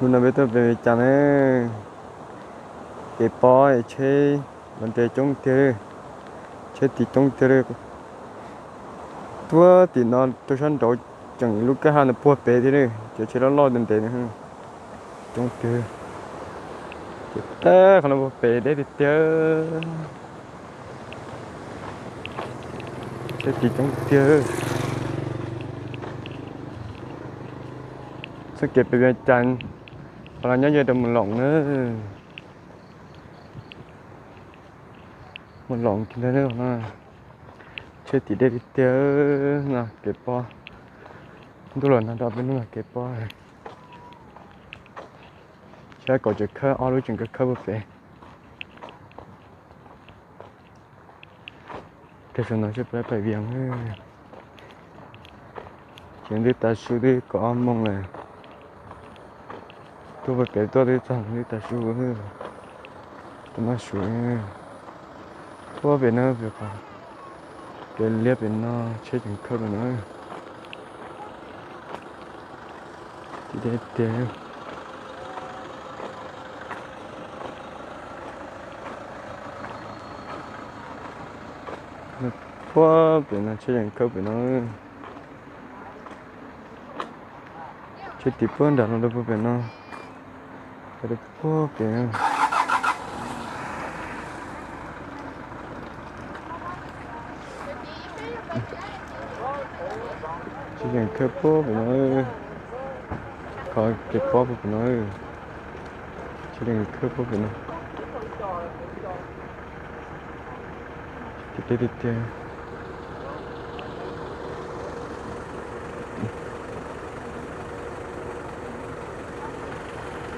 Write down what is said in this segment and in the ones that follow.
Hnub no peb tuaj pem Vias Cas na, kev pob tsheb los nres coob tiag li, tsheb tiv coob tiag li. Tuaj tim no rau sab nraud tseem lub kwj ha no puag pem thiab li, cov tsheb loj loj ntev ntev coob tiag. Ces tag qhov no puag pem deb tiag tiag. Tsheb tiv coob tiag. Txoj kev pem Vias Cas, qhov no nyob ze rau Mus Loos na. Mus Loos kiag ntawd no, tsheb tiv deb tiag tiag no, kev pob. Ntuj los nag rau peb hnub no kev pob. Saib kaum tseem khawb, ob lub tseem khawb puag pem. Tag saum no seb puas pem Vias. Ces twb tav su twb kaum ob moos lawm. Tuaj pem tuaj twb txog twb tav su, twb maj su. Puag pem no, pem qhov kev liab pem no tsheb tseem khawb pem no. Tiv deb tiag. Puag pem no tsheb tseem khawb pem no. Tsheb tiv puag nram no rau puag pem no, rau puag pem. Tsheb tseem khawb puag pem no, qhov kev pob puag pem no. Tsheb tseem khawb puag pem no. Tiv deb tiag tiag.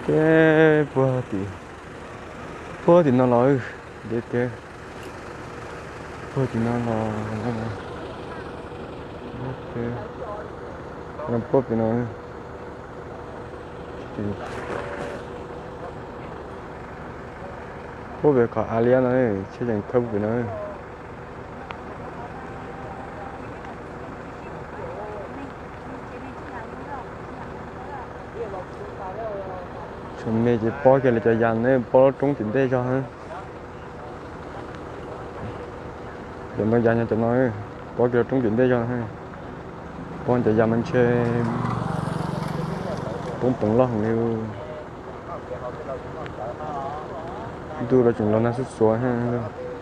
Ces puag tim, puag tim no los, deb tiag. Puag tim no los, puag pem no. Puag pem qhov av liab no, tsheb tseem khawb puag pem no. Tseem me ces pob kiag li cov yas na, pob roob tim ntej zog na. Cov ntoo yas nyob cov no, pob kiag roob tim ntej zog na. Pob cov yas mas ntshe poob poov loj heev li. Ntuj los tseem los nag xuav xuav thiab.